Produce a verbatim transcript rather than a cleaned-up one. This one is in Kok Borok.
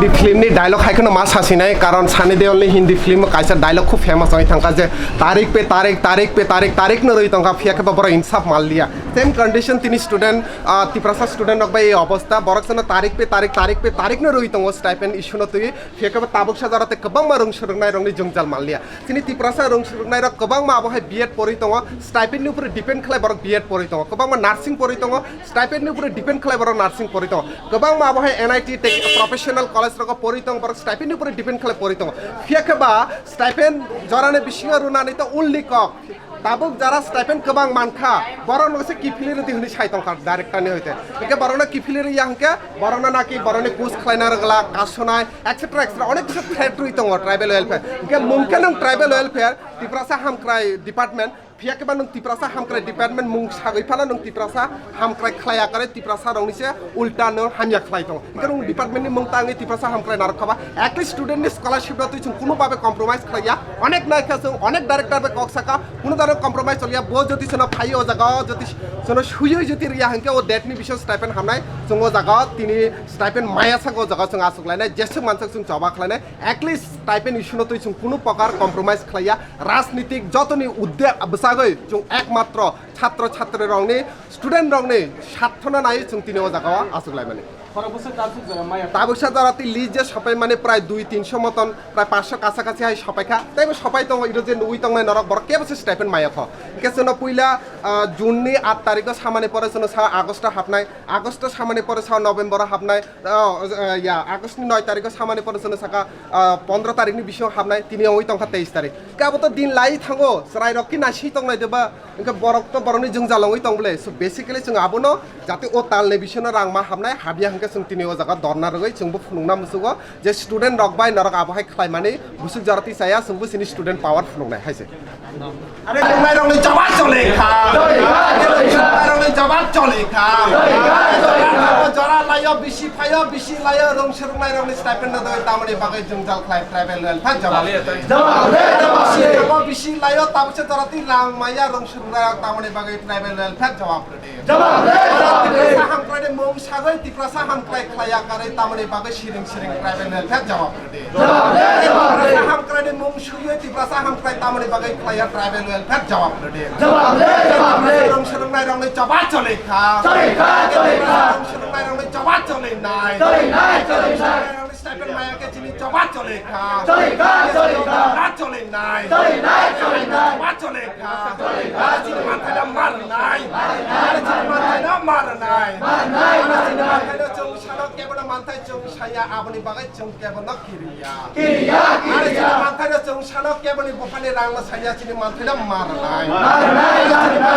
Film ni dialogue hai kheno ma sasinai, karon Sunny Deol ni Hindi film o kaisa dialogue khub famous oi thangkha je, "Tarik pe tarik, tarik pe tarik, tarik no rwi tongkha, phiya khe ba borok insaf manliya." Same condition tini student, ah, Tiprasa student rok bai ei obostha, borok sano tarik pe tarik, tarik pe tarik no rwi tongo stipend issue no twi, phiya khe ba tabuk sa jora tei kwbangma rung swrwngnai rok ni jwngjal manliya. Chini Tiprasa rung swrwngnai rok kwbangma abo hai B Ed porwi tongo, stipend ni upore depend khlai borok B Ed porwi tongo, kwbangma nursing porwi tongo, stipend ni upore depend khlai borok nursing porwi tongo, kwbangma abo hai N I T tei professional college rogo porwi tongo, borok stipend ni upore depend khlai porwi tongo. Phiya khe ba stipend jorani bisingo rwnani to ulni kok. Tabuk jara stipend kwbang mankha, borok no se kiphilwi rwdi hwnwi sai tongkha director ni hoite. Hwnkhe borok no kiphilwi rwya hwnkhe borok no naki borok ni kus khlaina rwgla, kasonai, et cetera et cetera onek kisa threat rwi tongo tribal welfare. Hwnkhe mungkhe nwng tribal welfare, Tiprasa Hamkrai Department, phiya khe ba nwng Tiprasa Hamkrai Department mung sagwi phano nwng Tiprasa Hamkrai khlai ya kare Tiprasa rokni se ulta no hamya khlai tongo. Hwnkhe nwng department ni mung tangwi Tiprasa Hamkrai narwk kha ba, at least student ni scholarship rok twi chwng kunu babe compromise khlai ya. Onek nai kha chwng, onek director bai kok saka, kunu dano compromise choliya. Bo jyoti sono phai o jaga o, jyoti sono suyui jyoti riya hwnkhe o date ni bisingo stipend hamnai chwng o jaga o tini stipend maya saka o jaga o chwng achuk lainai, jeswk mansak chwng choba khlainai. At least stipend issue no twi chwng kunu prokar compromise khlaiya. Rajnitik jotoni udde bwsagwi chwng ekmatro chhatro chhatri rokni, student rokni sarthona nai chwng tini o jaga o achuk laimani. Khoro bwswk tabuk jora maya. Tabuk sa jora twi list je sopai mani prai dui tinsho moton, prai pansho kasa kasi hai sopai kha. Teibo sopai tongo, iro je nugwi tongnai norok borok kebo se stipend maya kho. Hwnkhe chwngno puila, ah, June ni aat tarikh o samani pore chwngno sa August o hapnai, August o samani pore sa November o hapnai, oh, eh, ya, August ni noi tarikh o samani pore chwngno saka, ah, pondro tarikh ni bisingo hapnai, tini wngwi tongkha teis tarikh. Hwnkhe abo to din lai thango, chwrai rok ki nasi tongnai de ba? Hwnkhe borok to borokni jwngjal wngwi tong bole. So basically chwng abono jate o talni bisingo rang ma hapnai, hapya hwnkhe chwng tini o jaga dorna rwgwi chwngbo phunukna muchugo je student rok bai norok abo hai khlaimani bwswk jora twi chaya, chwngbo chini student power phunuknai hai se. Are tongnai rokni jawab chole kha. Tongnai rokni jawab chole kha. Jora layo, bisi phayo, bisi layo, rong swrwngnai rokni stipend no doi tamoni bagwi jwngjal khlai tribal welfare jawab. Jawab, jawab. Abo bisi layo, tabukse jora twi rang maya rong swrwngnai rok tamoni bagwi tribal welfare jawab rwdi. Jawab re, jawab re. Tiprasa Hamkrai ni mung sagwi Tiprasa Hamkrai khlaiya karwi tamoni bagwi siring siring tribal welfare jawab rwdi. Jawab re, jawab re. Tiprasa Hamkrai ni mung suywi Tiprasa Hamkrai tamoni bagwi khlaiya tribal welfare jawab rwdi. Jawab re, jawab re. Rong swrwngnai rokni jawab chole kha. Chole kha, chole kha. Rong swrwngnai rokni jawab chole nai. Chole nai, chole nai. Stipend maya khe chini choba chole kha. Chole kha, chole kha. Choba chole nai. Chole nai, chole nai. Choba chole kha. Chole kha, chini manthai da mar nai. Chini manthai da mar nai. Mar nai, mar nai. Chini manthai da chwng sano kebono manthai chwng saya aboni bagwi chwng kebono kiriya. Kiriya, kiriya. Chini manthai da chwng sano keboni buphani rang no saya chini manthai da mar nai. Mar nai, mar nai.